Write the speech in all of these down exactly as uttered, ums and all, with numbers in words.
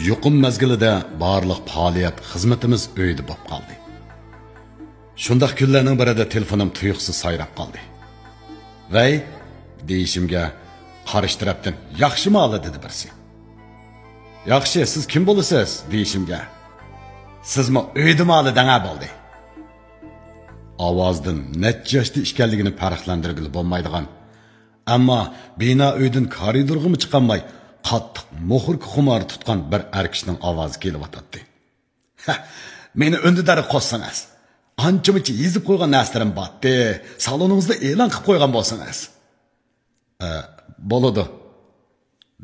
يۇقۇم مەزگىلىدە بارلىق پائالىيەت، خىزمىتىمىز ئۆيدە بولۇپ قالدى. شۇنداق كۈنلەرنىڭ بىرىدە تېلېفونۇم تۇيۇقسىز سايراپ قالدى. «ۋەي» دېيىشىمگە، قارشى تەرەپتىن «ياخشىمۇ ھالى؟» دېدى بىرسى. «ياخشى، سىز كىم بولىسىز؟» دېيىشىمگە، «سىزمۇ ئۆيدىمۇ ھالى دەڭە بولدى.» ئاۋازدىن نەچچە ياشتا ئىكەنلىكىنى پەرقلەندۈرگىلى بولمايدىغان، ئەمما بىنا ئۆيدىن كارىدورغىمۇ چىقالماي، قاتتىق مۇخوركا خۇمارى تۇتقان بىر ئەر كىشىنىڭ ئاۋازى كېلىۋاتاتتى. «ھە، مېنى ئۈندىدارغا قوشسىڭىز. ئانچە-مۇنچە يېزىپ قويغان نەرسىلىرىم بارتتى، سالونىڭىزدا ئېلان قىلىپ قويغان بولسىڭىز.» «ئە، بولىدۇ»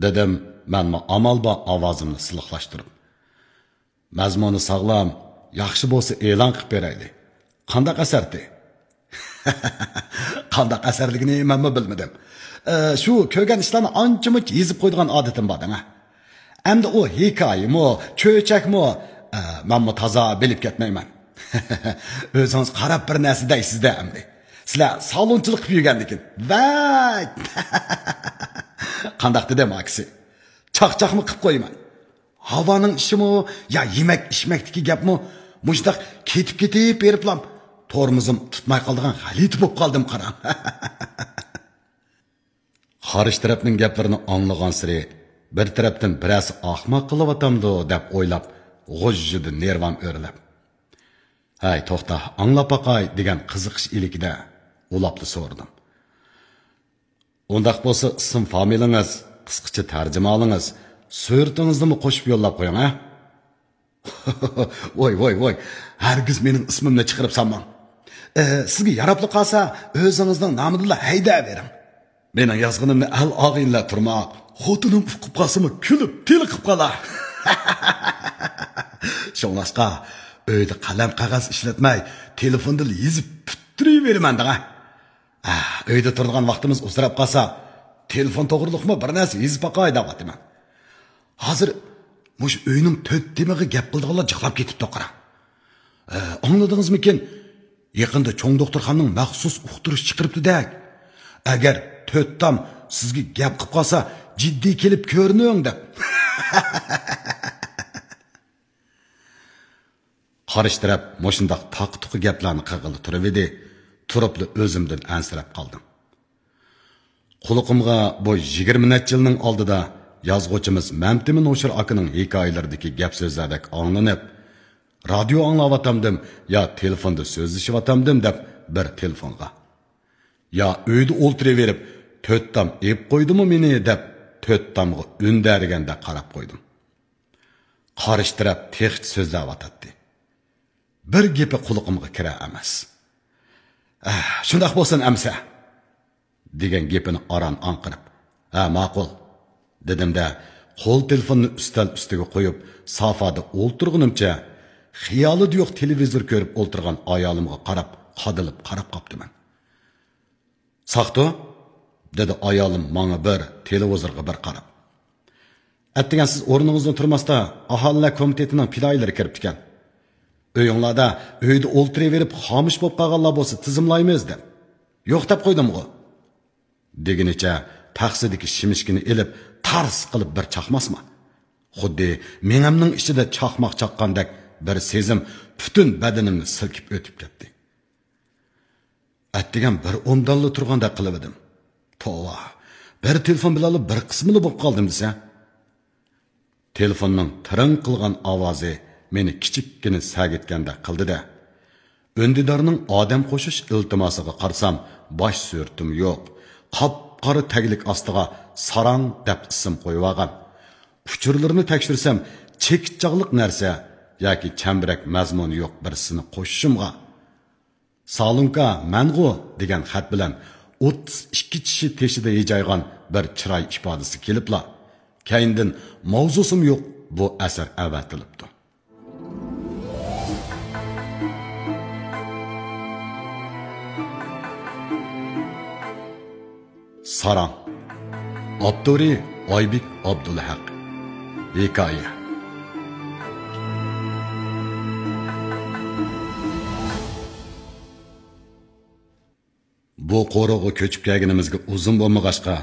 دېدىم مەنمۇ ئامال بار ئاۋازىمنى سىلىقلاشتۇرۇپ. «مەزمۇنى ساغلام، ياخشى بولسا ئېلان قىلىپ بېرەيلى. قانداق ئەسەرتى؟» قانداق ئەسەرلىكىنى مەنمۇ بىلمىدىم. ئە، شۇ كۆرگەن ئىشلارنى ئانچە-مۇنچە يېزىپ قويىدىغان ئادىتىم بار دەڭە. ئەمدى ئۇ ھېكايىمۇ، چۆچەكمۇ، ئە، مەنمۇ تازا بىلىپ كەتمەيمەن. ئۆزىڭىز قاراپ بىر نەرسە دەيسىز-دە ئەمدى. سىلەر سالونچىلىق قىلىپ يۈرگەندىكىن. ۋەي! قانداق دېدىم ئاكىسى؟ چاقچاقمۇ قىلىپ قويىمەن. ھاۋانىڭ ئىشىمۇ يا يېمەك ئىچمەكتىكى گەپمۇ؟ مۇشۇنداق كېتىپ كېتىپ بېرىپلام تورمۇزۇم تۇتماي قالىدىغان غەلىتە بولۇپ قالدىم قاراڭ. قارشى تەرەپنىڭ گەپلىرىنى ئاڭلىغانسېرى بىر تەرەپتىن بىرەرسى ئاخماق قىلىۋاتامدۇ دەپ ئويلاپ، غۇژژىدە نېرۋام ئۆرلەپ، «ھەي، توختا، ئاڭلاپ باقاي» دېگەن قىزىقىش ئىلكىدە ئۇلاپلا سورىدىم. «ئۇنداق بولسا ئىسىم فامىلىڭىز، قىسقىچە تەرجىمىھالىڭىز، سۈرىتىڭىزنىمۇ قوشۇپ يوللاپ قويۇڭ ھە.» «ۋوي، ۋوي، ۋوي، ھەرگىز مېنىڭ ئىسمىمنى چىقىرىپ سالماڭ. ئى، سىزگە ياراپلا قالسا ئۆزىڭىزنىڭ نامىدىنلا ھەيدەۋېرىڭ. مېنىڭ يازغىنىمنى ئەل-ئاغىنىلەر تۇرماق، خوتۇنۇم ئۇقۇپ قالسىمۇ كۈلۈپ تېلىقىپ قالار.» شۇڭلاشقا ئۆيدە قەلەم-قەغەز ئىشلەتمەي، تېلېفوندىلا يېزىپ پۈتتۈرۈۋېرىمەن دەڭە. ئە، ئۆيدە تۇرىدىغان ۋاقتىمىز ئۇزىراپ قالسا، تېلېفون توغرۇلۇقمۇ بىر نەرسە يېزىپ باقاي دەۋاتىمەن. ھازىر مۇشۇ ئۆينىڭ تۆت تېمىغا گەپ قىلىدىغانلار جىقلاپ كېتىپتۇ قارا. ئە، ئاڭلىدىڭىزمىكىن؟ يېقىندا چوڭ دوختۇرخانىنىڭ مەخسۇس ئۇقتۇرۇش چىقىرىپتۇ-دەك. «ئەگەر تۆت تام سىزگە گەپ قىلىپ قالسا، جىددىي كېلىپ كۆرۈنۈڭ» دەپ. قارشى تەرەپ مۇشۇنداق تاقا-تۇقا گەپلەرنى قىلغىلى تۇرۇۋىدى، تۇرۇپلا ئۆزۈمدىن ئەنسىرەپ قالدىم. قۇلىقىمغا بۇ يىگىرمە نەچچە يىلنىڭ ئالدىدا يازغۇچىمىز مەمتىمىن ھوشۇر ئاكىنىڭ ھېكايىلىرىدىكى گەپ-سۆزلەردەك ئاڭلىنىپ، رادىيو ئاڭلاۋاتامدىم يا تېلېفوندا سۆزلىشىۋاتامدىم دەپ بىر تېلېفونغا، يا ئۆيدە ئولتۇرۇۋېرىپ، «تۆت تام ئېلىپ قويدىمۇ مېنى؟» دەپ تۆت تامغا ئۈندەرگەندەك قاراپ قويدۇم. قارشى تەرەپ تېخىچە سۆزلەۋاتاتتى. بىر گېپى قۇلىقىمغا كىرەر ئەمەس. «ئەھ، شۇنداق بولسۇن ئەمىسە» دېگەن گېپىنى ئاران ئاڭقىرىپ، «ھە، ماقۇل» دېدىم-دە، قول تېلېفوننى ئۈستەل ئۈستىگە قويۇپ، سافادا ئولتۇرغىنىمچە، خىيالىدا يوق تېلېۋىزور كۆرۈپ ئولتۇرغان ئايالىمغا قاراپ، قادىلىپ قاراپ قاپتىمەن. «ساقتۇ؟» دېدى ئايالىم ماڭا بىر، تېلېۋىزورغا بىر قاراپ. «ئەتىگەن سىز ئورنىڭىزدىن تۇرماستا، ئاھالىلەر كومىتېتىنىڭ پىدائىيلىرى كىرىپتىكەن. ئۆيۈڭلاردا ئۆيدە ئولتۇرۇۋېرىپ خامۇش بولۇپ قالغانلار بولسا تىزىملايمىز دەپ. يوق دەپ قويدۇمغۇ؟» دېگىنىچە تەخسىدىكى شىمىشكىنى ئېلىپ تارس قىلىپ بىر چاقماسما. خۇددى مېڭەمنىڭ ئىچىدە چاقماق چاققاندەك بىر سېزىم پۈتۈن بەدىنىمنى سىلكىپ ئۆتۈپ كەتتى. ئەتىگەن بىر ئومدانلا تۇرغاندەك قىلىۋىدىم. توۋا، بىر تېلېفون بىلەنلا بىر قىسمىلا بولۇپ قالدىم دېسە. تېلېفوننىڭ تىرىڭ قىلغان ئاۋازى مېنى كىچىككىنە سەگىتكەندەك قىلدى-دە. ئۈندىدارنىڭ ئادەم قوشۇش ئىلتىماسىغا قارىسام، باش سۈرىتىمۇ يوق. قاپقارا تەگلىك ئاستىغا ساراڭ دەپ ئىسىم قويۇۋالغان. ئۇچۇرلىرىنى تەكشۈرسەم، چېكىتچاقلىق نەرسە ياكى چەمبىرەك مەزمۇنى يوق بىرسىنى قوشۇشۇمغا، «سالۇنكا، مەنغۇ» دېگەن خەت بىلەن ئوتتۇز ئىككى چىشى تېشىدا ھىجايغان بىر چىراي ئىپادىسى كېلىپلا، كەينىدىن ماۋزۇسىمۇ يوق بۇ ئەسەر ئەۋەتىلىپتۇ. ساراڭ. ئاپتورى ئايبىك ئابدۇلھەق. ھېكايە. بۇ قورۇغا كۆچۈپ كەلگىنىمىزگە ئۇزۇن بولمىغاچقا،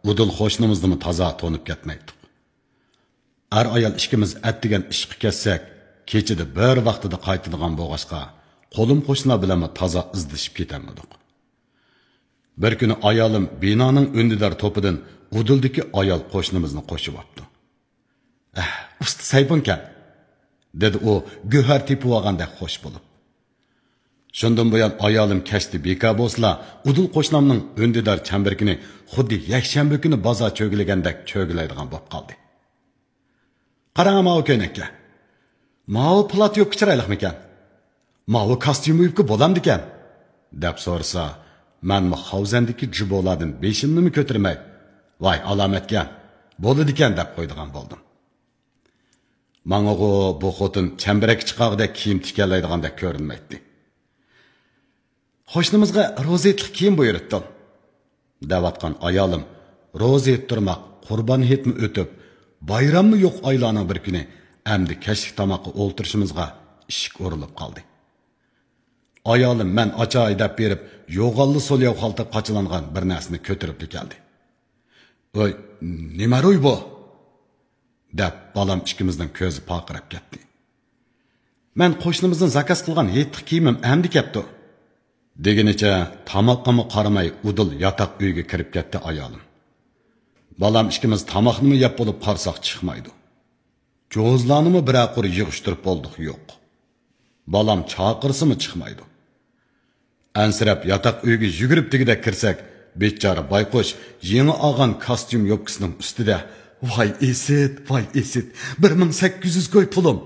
ئۇدۇل قوشنىمىزنىمۇ تازا تونۇپ كەتمەيتتۇق. ئەر-ئايال ئىككىمىز ئەتىگەن ئىشقا كەتسەك، كېچىدە بىر ۋاقتىدا قايتىدىغان بولغاچقا، قولۇم-قوشنىلار بىلەنمۇ تازا ئىزدىشىپ كېتەلمىدۇق. بىر كۈنى ئايالىم بىنانىڭ ئۈندىدار توپىدىن ئۇدۇلدىكى ئايال قوشنىمىزنى قوشۇۋاپتۇ. ئەھ، ئۇستا سەيپۇنكەن، دېدى ئۇ گۆھەر تېپىۋالغاندەك خوش بولۇپ. شۇندىن بۇيان ئايالىم كەچتە بىكار بولسىلا، ئۇدۇل قوشنامنىڭ ئۈندىدار چەمبىرىكىنى خۇددى يەكشەنبە كۈنى بازار چۆگىلىگەندەك چۆگىلەيدىغان بولۇپ قالدى. قاراڭ ماۋۇ كۆينەككە. ماۋۇ پلات يوپكا چىرايلىقمىكەن؟ ماۋۇ كاستيۇم يوپكا بولامدىكەن؟ دەپ سورىسا، مەنمۇ خاۋزەندىكى جۇبولاردىن بېشىمنىمۇ كۆتۈرمەي، ۋاي ئالامەتكەن، بولىدىكەن دەپ قويىدىغان بولدۇم. ماڭىغۇ بۇ خوتۇن چەمبىرەككە چىقارغۇدەك كىيىم تىكەلەيدىغاندەك كۆرۈنمەيتتى. قوشنىمىزغا روزا ھېيتلىق كىيىم بۇيرۇتتۇم، دەۋاتقان ئايالىم روزا ھېيت تۇرماق، قۇربان ھېيتمۇ ئۆتۈپ، بايراممۇ يوق ئايلارنىڭ بىر كۈنى ئەمدى كەچلىك تاماققا ئولتۇرۇشىمىزغا ئىشىك ئۇرۇلۇپ قالدى. ئايالىم مەن ئاچاي دەپ بېرىپ، يوغانلا سولياۋ خالتا قاچىلانغان بىر نەرسىنى كۆتۈرۈپلا كەلدى. ۋاي، نېمە روي بۇ؟ دەپ بالام ئىككىمىزنىڭ كۆزى پارقىراپ كەتتى. مەن قوشنىمىزدىن زاكاز قىلغان ھېيتلىق كىيىمىم ئەمدى كەپتۇ، دېگىنىچە تاماققىمۇ قارىماي ئۇدۇل ياتاق ئۆيگە كىرىپ كەتتى ئايالىم. بالام ئىككىمىز تاماقنىمۇ يەپ بولۇپ قارىساق چىقمايدۇ. جوزلارنىمۇ بىرەر قۇر يىغىشتۇرۇپ بولدۇق يوق. بالام چاقىرسىمۇ چىقمايدۇ. ئەنسىرەپ ياتاق ئۆيگە يۈگۈرۈپ دېگۈدەك كىرسەك، بىچارە بايقۇش يېڭى ئالغان كاستيۇم يوپكىسىنىڭ ئۈستىدە، ۋاي ئىسىت، ۋاي ئىسىت، بىر مىڭ سەككىز يۈز كوي پۇلۇم،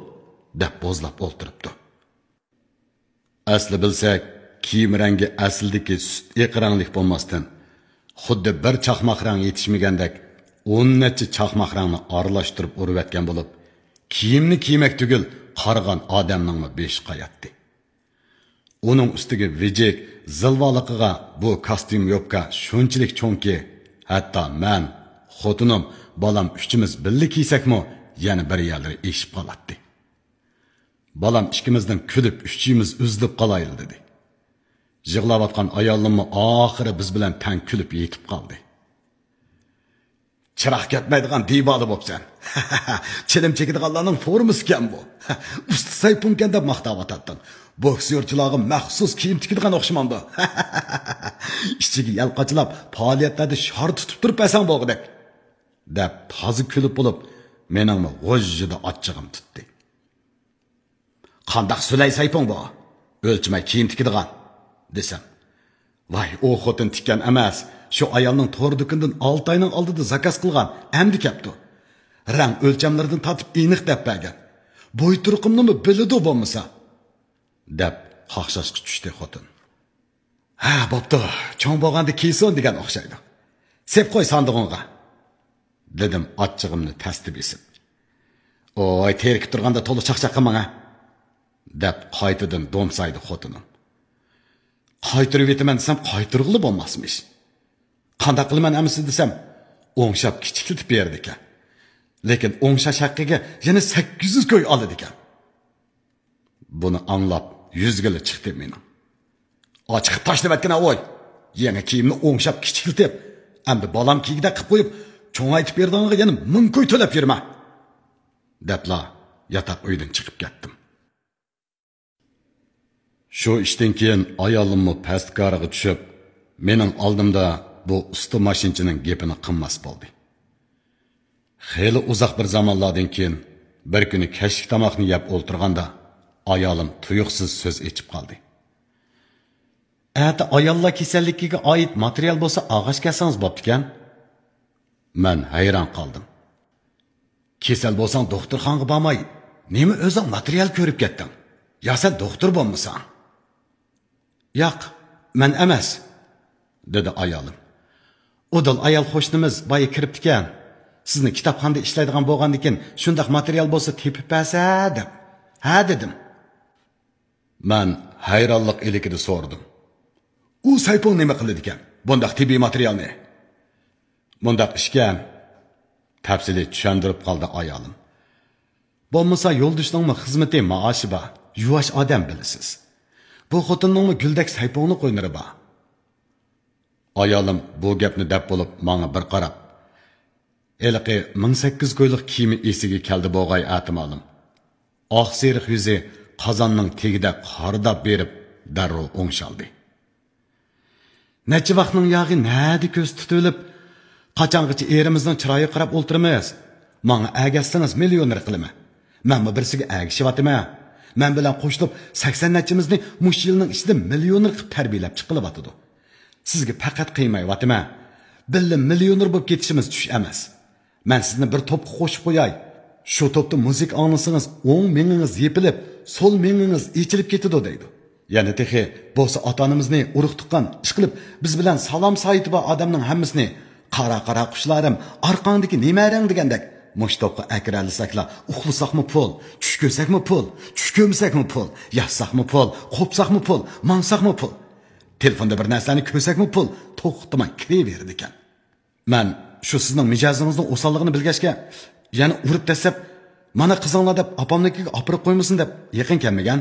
دەپ بوزلاپ ئولتۇرۇپتۇ. ئەسلى بىلسەك، كىيىم رەڭگى ئەسلىدىكى سۈت ئېقى رەڭلىك بولماستىن، خۇددى بىر چاقماق رەڭ يېتىشمىگەندەك ئون نەچچە چاقماق رەڭنى ئارىلاشتۇرۇپ ئۇرۇۋەتكەن بولۇپ، كىيىمنى كىيمەك تۈگۈل، قارىغان ئادەمنىڭمۇ بېشى قاياتتى. ئۇنىڭ ئۈستىگە ۋىجىك، زىلۋالىقىغا بۇ كاستيۇم يوپكا شۇنچىلىك چوڭكى، ھەتتا مەن، خوتۇنۇم، بالام ئۈچىمىز بىللە كىيسەكمۇ يەنە بىر يەرلىرى ئېشىپ قالاتتى. بالام ئىككىمىزنىڭ كۈلۈپ ئۈچىيىمىز ئۈزۈلۈپ قالايلى دېدى. يىغلاۋاتقان ئايالىممۇ ئاخىرى بىز بىلەن تەڭ كۈلۈپ يېتىپ قالدى. چىراغ كەتمەيدىغان دىۋالە بوپسەن. چىلىم چېكىدىغانلارنىڭ فورمىسىكەن بۇ. ئۇستا سەيپۇنكەن دەپ ماختاۋاتاتتىڭ. بوكسيورچىلارغا مەخسۇس كىيىم تىكىدىغان ئوخشىمامدۇ؟ ئىچىگە يەل قاچىلاپ، پائالىيەتلەردە شار تۇتۇپ تۇرۇپ بەرسەڭ بولغۇدەك، دەپ تازا كۈلۈپ بولۇپ، مېنىڭمۇ غۇژژىدە ئاچچىقىم تۇتتى. قانداق سۈلەي سەيپۇڭ بۇ؟ ئۆلچىمەي كىيىم تىكىدىغان، دېسەم، ۋاي، ئۇ خوتۇن تىككەن ئەمەس، شۇ ئايالنىڭ تور دۇكىنىدىن ئالتە ئاينىڭ ئالدىدا زاكاز قىلغان، ئەمدى كەپتۇ. رەڭ ئۆلچەملىرىدىن تارتىپ ئېنىق دەپ بەرگەن. بوي تۇرقۇمنىمۇ بىلىدۇ بولمىسا، دەپ قاقشاشقا چۈشتى خوتۇن. ھە، بوپتۇ، چوڭ بولغاندا كىيسۇن دېگەن ئوخشايدۇ. سېپ قوي ساندۇقۇڭغا، دېدىم ئاچچىقىمنى تەستە بېسىپ. ئوي، تېرىكىپ تۇرغاندا تولا چاقچاق قىلماڭ ھە، دەپ قايتىدىن دومسايدى خوتۇنۇم. قايتۇرۇۋېتىمەن دېسەم قايتۇرغىلى بولماسمىش. قانداق قىلىمەن ئەمىسە دېسەم، ئوڭشاپ كىچىكلىتىپ بېرىدىكەن. لېكىن ئوڭشاش ھەققىگە يەنە سەككىز يۈز كوي ئالىدىكەن. بۇنى ئاڭلاپ يۈزگىلا چىقتى مېنىڭ. ئاچىقىپ تاشلىۋەتكىنە ۋوي! يېڭى كىيىمنى ئوڭشاپ كىچىكلىتىپ، ئەمدى بالام كىيگۈدەك قىلىپ قويۇپ، چوڭايتىپ بېرىدىغانغا يەنە مىڭ كوي تۆلەپ يۈرمە! دەپلا ياتاق ئۆيدىن چىقىپ كەتتىم. شۇ ئىشتىن كېيىن ئايالىممۇ پەستىكارىغا چۈشۈپ، مېنىڭ ئالدىمدا بۇ ئۇستا ماشىنىچىنىڭ گېپىنى قىلماس بولدى. خېلى ئۇزاق بىر زامانلاردىن كېيىن، بىر كۈنى كەچلىك تاماقنى يەپ ئولتۇرغاندا، ئايالىم تۇيۇقسىز سۆز ئېچىپ قالدى. ئەتە ئاياللار كېسەللىكىگە ئائىت ماتېرىيال بولسا ئالغاچ كەلسىڭىز بوپتىكەن. مەن ھەيران قالدىم. كېسەل بولساڭ دوختۇرخانىغا بارماي، نېمە ئۆزۈڭ ماتېرىيال كۆرۈپ كەتتىڭ؟ يا سەن دوختۇر بولمىساڭ؟ ياق، مەن ئەمەس، دېدى ئايالىم. ئۇدۇل ئايال قوشنىمىز بايا كىرىپتىكەن. سىزنى كىتابخانىدا ئىشلەيدىغان بولغاندىكىن شۇنداق ماتېرىيال بولسا تېپىپ بەرسە دەپ. ھە دېدىم. مەن ھەيرانلىق ئىلكىدە سورىدىم. ئۇ سەيپۇڭ نېمە قىلىدىكەن، بۇنداق تېببىي ماتېرىيالنى؟ مۇنداق ئىشكەن، تەپسىلىي چۈشەندۈرۈپ قالدى ئايالىم. بولمىسا يولدىشىنىڭمۇ خىزمىتى، مائاشى بار، يۇۋاش ئادەم بىلىسىز. بۇ خوتۇننىڭمۇ گۈلدەك سەيپۇڭلۇق ھۈنىرى بار. ئايالىم بۇ گەپنى دەپ بولۇپ ماڭا بىر قاراپ، ھېلىقى مىڭ سەككىز كويلۇق كېمە ئېسىگە كەلدى بوغاي ئەتىمالىم. ئاق سېرىق يۈزى قازاننىڭ تېگىدە قارىداپ بېرىپ، دەررۇ ئوڭشالدى. نەچچە ۋاقنىڭ ياغى نەدە كۆز تۇتۇۋېلىپ، قاچانغىچە ئېرىمىزنىڭ چىرايىغا قاراپ ئولتۇرىمىز؟ ماڭا ئەگەشسىڭىز مىليونېر قىلىمەن. مەنمۇ بىرسىگە ئەگىشىۋاتىمەن. مەن بىلەن قوشۇلۇپ سەكسەن نەچچىمىزنى مۇشۇ يىلنىڭ ئىچىدە مىليونېر قىلىپ تەربىيەلەپ چىققىلى بولىدۇ. سىزگە پەقەت قىيمايۋاتىمەن. بىللە مىليونېر بولۇپ كېتىشىمىز چۈش ئەمەس. مەن سىزنى بىر توپقا قوشۇپ قوياي. شۇ توپتا مۇزىكا ئاڭلىسىڭىز، ئوڭ مېڭىڭىز يېپىلىپ، سول مېڭىڭىز ئېچىلىپ كېتىدۇ دەيدۇ. يەنە تېخى بولسا ئاتا-ئانىمىزنى، ئۇرۇق-تۇغقان، ئىشقىلىپ بىز بىلەن سالام-سايىتى بار ئادەمنىڭ ھەممىسىنى «قارا، قارا قۇشلارىم، ئارقاڭدىكى نېمەرەڭ» دېگەندەك مۇشۇ توپقا ئەكىرەلىسەكلا، ئۇخلىساقمۇ پۇل، چۈش كۆرسەكمۇ پۇل، چۈش كۆرمىسەكمۇ پۇل، ياتساقمۇ پۇل، قوپساقمۇ پۇل، ماڭساقمۇ پۇل. تېلېفوندا بىر نەرسىلەرنى كۆرسەكمۇ پۇل، توختىماي كىرىۋېرىدىكەن. مەن شۇ سىزنىڭ مىجەزىڭىزنىڭ ئوساللىقىنى بىلگەچكە، يەنە ئۇرۇپ دەسسەپ، «مانا قىزىڭلار» دەپ ئاپامنىڭكىگە ئاپىرىپ قويمىسۇن دەپ يېقىن كەلمىگەن.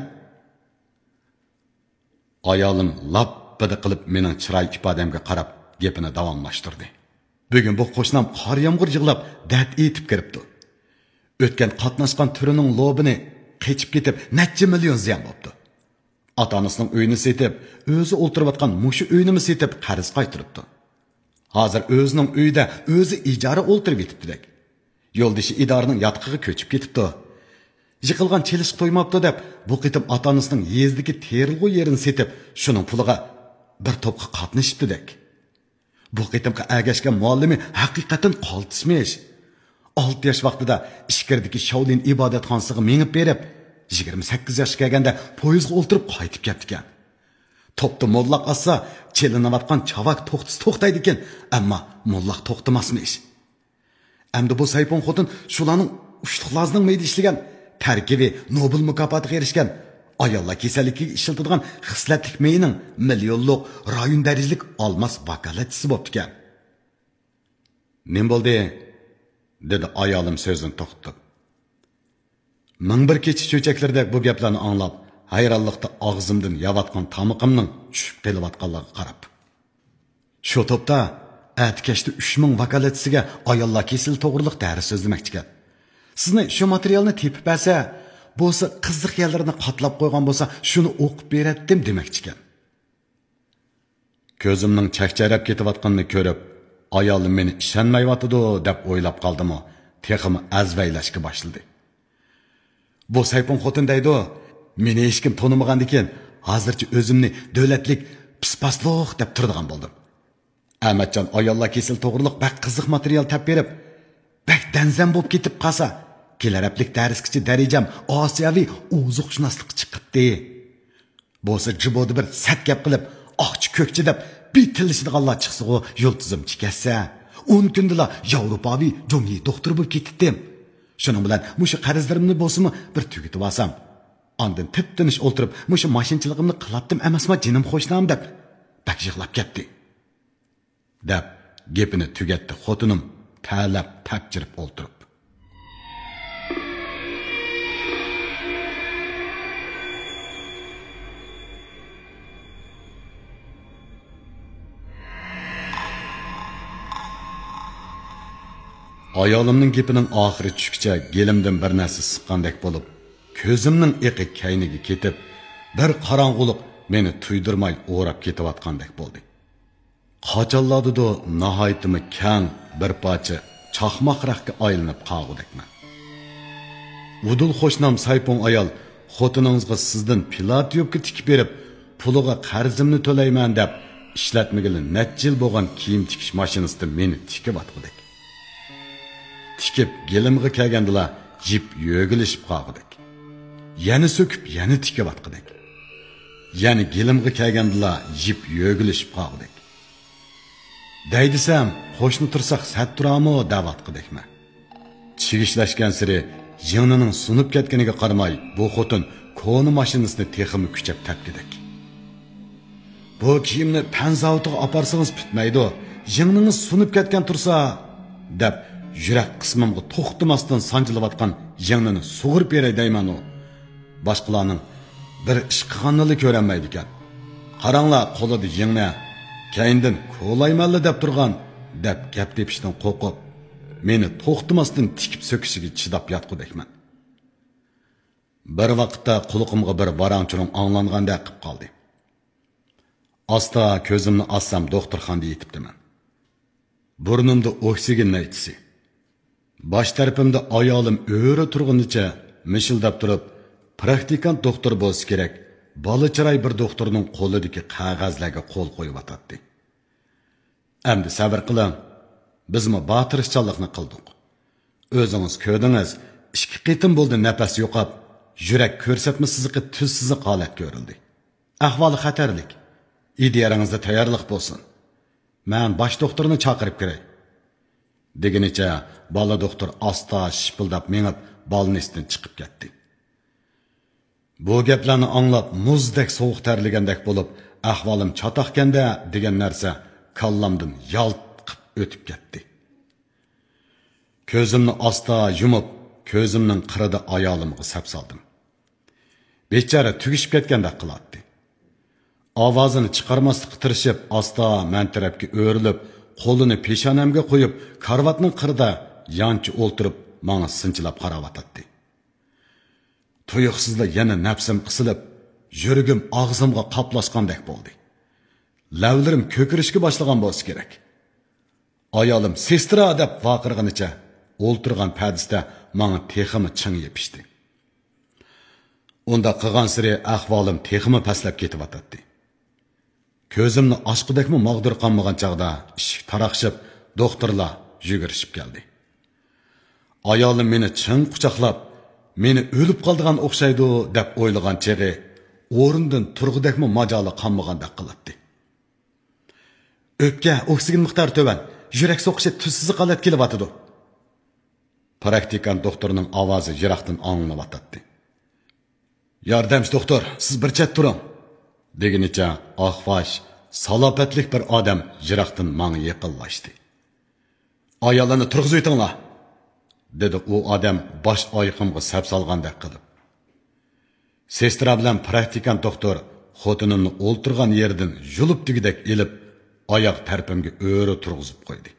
ئايالىم لاپپىدە قىلىپ مېنىڭ چىراي ئىپادەمگە قاراپ گېپىنى داۋاملاشتۇردى. بۈگۈن بۇ قوشنام قار يامغۇر يىغلاپ دەرد ئېيتىپ كىرىپتۇ. ئۆتكەن قاتناشقان تۈرىنىڭ لوبىنى قېچىپ كېتىپ نەچچە مىليون زىيان بوپتۇ. ئاتا-ئانىسىنىڭ ئۆيىنى سېتىپ، ئۆزى ئولتۇرۇۋاتقان مۇشۇ ئۆينىمۇ سېتىپ قەرز قايتۇرۇپتۇ. ھازىر ئۆزىنىڭ ئۆيىدە ئۆزى ئىجارە ئولتۇرۇۋېتىپتىدەك. يولدىشى ئىدارىنىڭ ياتىقىغا كۆچۈپ كېتىپتۇ. يىقىلغان چېلىشقا تويماپتۇ دەپ، بۇ قېتىم ئاتا-ئانىسىنىڭ يېزىدىكى تېرىلغۇ يېرىنى سېتىپ، شۇنىڭ پۇلىغا بىر توپقا قاتنىشىپتىدەك. بۇ قېتىمقى ئەگەشكەن مۇئەللىمى ھەقىقەتەن قالتىسمىش. ئالتە ياش ۋاقتىدا ئىچكىرىدىكى شاۋلىن ئىبادەتخانىسىغا مېڭىپ بېرىپ، يىگىرمە سەككىز ياشقا كەلگەندە پويىزغا ئولتۇرۇپ قايتىپ كەپتىكەن. توپتا موللاق ئاتسا، چېلىنىۋاتقان چاۋاك توختىسا توختايدىكەن، ئەمما موللاق توختىماسمىش. ئەمدى بۇ سەيپۇڭ خوتۇن شۇلارنىڭ ئۇشتۇخلازنىڭ مېيىدا ئىشلىگەن، تەركىبى نوبېل مۇكاپاتىغا ئېرىشكەن، ئاياللار كېسەللىكىگە ئىشلىتىدىغان خىسلەتلىك مېيىنىڭ مىليونلۇق رايون دەرىجىلىك ئالماس ۋاكالەتچىسى بوپتىكەن. «نېمە بولدى؟» دېدى ئايالىم سۆزىنى توختىتىپ. مىڭ بىر كېچە چۆچەكلىرىدەك بۇ گەپلەرنى ئاڭلاپ، ھەيرانلىقتا ئاغزىمدىن يەۋاتقان تامىقىمنىڭ چۈشۈپ قېلىۋاتقانلىقىغا قاراپ. شۇ توپتا ئەتە كەچتە ئۈچ مىڭ ۋاكالەتچىسىگە ئاياللار كېسىلى توغرىلىق دەرس سۆزلىمەكچىكەن. سىزنى شۇ ماتېرىيالنى تېپىپ بەرسە، بولسا قىزىق يەرلىرىنى قاتلاپ قويغان بولسا، شۇنى ئوقۇپ بېرەتتىم دېمەكچىكەن. كۆزۈمنىڭ چەكچەيرەپ كېتىۋاتقىنىنى كۆرۈپ، ئايالىم مېنى ئىشەنمەيۋاتىدۇ دەپ ئويلاپ قالدىمۇ، تېخىمۇ ئەزۋەيلەشكە باشلىدى. بۇ سەيپۇڭ خوتۇن دەيدۇ، مېنى ھېچكىم تونۇمىغاندىكىن، ھازىرچە ئۆزۈمنى دۆلەتلىك پىسپاسلىق دەپ تۇرىدىغان بولدۇم. ئەمەتجان ئاياللار كېسىلى توغرۇلۇق بەك قىزىق ماتېرىيال تەپ بېرىپ، بەك دەنزەم بولۇپ كېتىپ قالسا، كېلەر ھەپتىلىك دەرسكىچە دەرىجەم ئاسىياۋى ئوزۇقشۇناسلىققا چىقىپتۇ. بولسا جىبودا بىر سەت گەپ قىلىپ، ئاقچى كۆكچى دەپ بېتىلىشىدىغانلار چىقسىغۇ، يۇلتۇزۇم چىكەتسە، ئون كۈندىلا ياۋروپاۋى جوڭيى دوختۇرى بولۇپ كېتىتتىم. شۇنىڭ بىلەن مۇشۇ قەرزلىرىمنى بولسىمۇ بىر تۈگىتىۋالسام. ئاندىن تىپتىنچ ئولتۇرۇپ، مۇشۇ ماشىنىچىلىقىمنى قىلاتتىم ئەمەسما، جېنىم قوشنام، دەپ بەك يىغلاپ كەتتى. دەپ گېپىنى تۈگەتتى خوتۇنۇم تەلەپ تەپچىرىپ ئولتۇرۇپ. ئايالىمنىڭ گېپىنىڭ ئاخىرى چۈشكىچە گېلىمدىن بىر نەرسە سىققاندەك بولۇپ، كۆزۈمنىڭ ئېقى كەينىگە كېتىپ، بىر قاراڭغۇلۇق مېنى تۇيدۇرماي ئوراپ كېتىۋاتقاندەك بولدى. قاچانلاردىدۇر ناھايىتىمۇ كەڭ بىر پارچە چاقماق رەختكە ئايلىنىپ قالغۇدەكمەن. ئۇدۇل قوشنام سايپۇڭ ئايال خوتۇنىڭىزغا سىزدىن پىلاتيوپكا تىكىپ بېرىپ، پۇلىغا قەرزىمنى تۆلەيمەن دەپ ئىشلەتمىگىلى نەچچە يىل بولغان كىيىم تىكىش ماشىنىسىدا مېنى تىكىۋاتقۇدەك. تىكىپ گېلىمغا كەلگەندىلا يىپ يۆگىلىشىپ قالغۇدەك. يەنە سۆكۈپ يەنە تىكىۋاتقۇدەك. يەنە گېلىمغا كەلگەندىلا يىپ يۆگىلىشىپ قالغۇدەك. دەي دېسەم، قوشنا تۇرساق سەت تۇرامۇ دەۋاتقۇدەكمەن. چىگىشلەشكەنسېرى يىڭنىنىڭ سۇنۇپ كەتكىنىگە قارىماي، بۇ خوتۇن كونا ماشىنىسىنى تېخىمۇ كۈچەپ تەپكۈدەك. بۇ كىيىمنى پەن زاۋۇتىغا ئاپارسىڭىز پۈتمەيدۇ، يىڭنىڭىز سۇنۇپ كەتكەن تۇرسا، دەپ يۈرەك قىسمىمغا توختىماستىن سانجىلىۋاتقان يىڭنىنى سۇغۇرۇپ بېرەي دەيمەنۇ. باشقىلارنىڭ بىر ئىش قىلغاننىلا كۆرەلمەيدىكەن. قاراڭلار، قولىدا يىڭنە، كەينىدىن كولايمەنلا دەپ تۇرغان، دەپ گەپ تېپىشتىن قورقۇپ، مېنى توختىماستىن تىكىپ سۆكۈشىگە چىداپ ياتقۇدەكمەن. بىر ۋاقىتتا قۇلىقىمغا بىر ۋاراڭ-چۇرۇڭ ئاڭلانغاندەك قىپ قالدى. ئاستا كۆزۈمنى ئاچسام، دوختۇرخانىدا يېتىپتىمەن. بۇرنۇمدا ئوكسىگېن نەيچىسى. باش تەرىپىمدە ئايالىم ئۆرە تۇرغىنىچە مىشىلداپ تۇرۇپ، پراكتىكانت دوختۇر بولسا كېرەك، بالا چىراي بىر دوختۇرنىڭ قولىدىكى قەغەزلەرگە قول قويۇۋاتاتتى. ئەمدى سەۋر قىلىڭ، بىزمۇ بار تىرىشچانلىقنى قىلدۇق. ئۆزىڭىز كۆردىڭىز، ئىككى قېتىم بولدى نەپەس يوقاپ، يۈرەك كۆرسەتمە سىزىقى تۈز سىزىق ھالەتكە ئۆرۈلدى. ئەھۋالى خەتەرلىك. ئىدىيەلىرىڭىزدە تەييارلىق بولسۇن. مەن باش دوختۇرنى چاقىرىپ كىرەي. دېگىنىچە بالا دوختۇر ئاستا شىپىلداپ مېڭىپ، بالنىستىن چىقىپ كەتتى. بۇ گەپلەرنى ئاڭلاپ، مۇزدەك سوغۇق تەرلىگەندەك بولۇپ، ئەھۋالىم چاتاقكەندە دېگەن نەرسە كاللامدىن يالت قىپ ئۆتۈپ كەتتى. كۆزۈمنى ئاستا يۇمۇپ، كۆزۈمنىڭ قىرىدا ئايالىمغا سەپ سالدىم. بىچارە تۈگىشىپ كەتكەندەك قىلاتتى. ئاۋازىنى چىقارماسلىققا تىرىشىپ، ئاستا مەن تەرەپكە ئۆرۈلۈپ، قولىنى پېشانەمگە قويۇپ، كارىۋاتنىڭ قىرىدا يانچە ئولتۇرۇپ، ماڭا سىنچىلاپ قاراۋاتاتتى. تۇيۇقسىزلا يەنە نەپسىم قىسىلىپ، يۈرىكىم ئاغزىمغا قاپلاشقاندەك بولدى. لەۋلىرىم كۆكىرىشكە باشلىغان بولسا كېرەك. ئايالىم «سېسترا» دەپ ۋارقىرىغىنىچە ئولتۇرغان پەدىسىدە ماڭا تېخىمۇ چىڭ يېپىشتى. ئۇنداق قىلغانسېرى ئەھۋالىم تېخىمۇ پەسلەپ كېتىۋاتاتتى. كۆزۈمنى ئاچقۇدەكمۇ ماغدۇر قالمىغان چاغدا ئىشىك تاراقشىپ، دوختۇرلار يۈگۈرۈشۈپ كەلدى. ئايالىم مېنى چىڭ قۇچاقلاپ، مېنى ئۆلۈپ قالىدىغان ئوخشايدۇ دەپ ئويلىغان چېغى ئورنىدىن تۇرغۇدەكمۇ ماجالى قالمىغاندەك قىلاتتى. «ئۆپكە ئوكسىگېن مىقدارى تۆۋەن، يۈرەك سوقۇشى تۈز سىزىق ھالەتكە كېلىۋاتىدۇ.» پراكتىكانت دوختۇرنىڭ ئاۋازى يىراقتىن ئاڭلىنىۋاتاتتى. «ياردەمچى دوختۇر، سىز بىر چەت تۇرۇڭ!» دېگىنىچە ئاقباش سالاپەتلىك بىر ئادەم يىراقتىن ماڭا يېقىنلاشتى. «ئاياللارنى تۇرغۇزۇۋېتىڭلار!» دېدى ئۇ ئادەم باش ئايىقىمغا سەپ سالغاندەك قىلىپ. سېسترا بىلەن پراكتىكانت دوختۇر خوتۇنۇمنى ئولتۇرغان يېرىدىن يۇلۇپ دېگۈدەك ئېلىپ، ئاياغ تەرىپىمگە ئۆرە تۇرغۇزۇپ قويدى.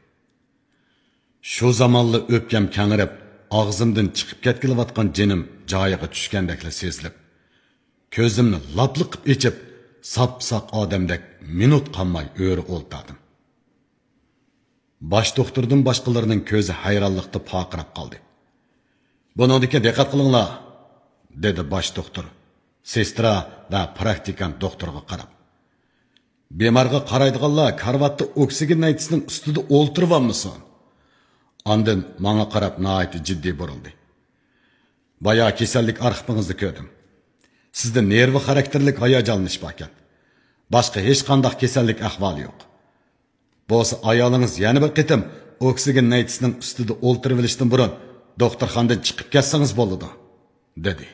شۇ زامانلا ئۆپكەم كەڭرەپ، ئاغزىمدىن چىقىپ كەتكىلىۋاتقان جېنىم جايىغا چۈشكەندەكلا سېزىلىپ، كۆزۈمنى لاپلا قىپ ئېچىپ، ساپساق ئادەمدەك مىنۇت قالماي ئۆرە ئولتۇردۇم. باش دوختۇردىن باشقىلارنىڭ كۆزى ھەيرانلىقتا پارقىراپ قالدى. «بۇنىڭدىن كېيىن دىققەت قىلىڭلار!» دېدى باش دوختۇر سېسترا ۋە پراكتىكانت دوختۇرغا قاراپ. «بىمارغا قارايدىغانلار كارىۋاتتا ئوكسىگېن نەيچىسىنىڭ ئۈستىدە ئولتۇرۇۋالمىسۇن. ئاندىن ماڭا قاراپ ناھايىتى جىددىي بۇرۇلدى.» «بايا كېسەللىك ئارخىپىڭىزدا كۆردۈم. سىزدە نېرۋا خاراكتېرلىك ھاياجانلىنىش باركەن. باشقا ھېچقانداق كېسەللىك ئەھۋالى يوق. بولسا ئايالىڭىز يەنە بىر قېتىم ئوكسىگېن نەيچىسىنىڭ ئۈستىدە ئولتۇرۇۋېلىشتىن بۇرۇن دوختۇرخانىدىن چىقىپ كەتسىڭىز بولىدۇ.» دېدى.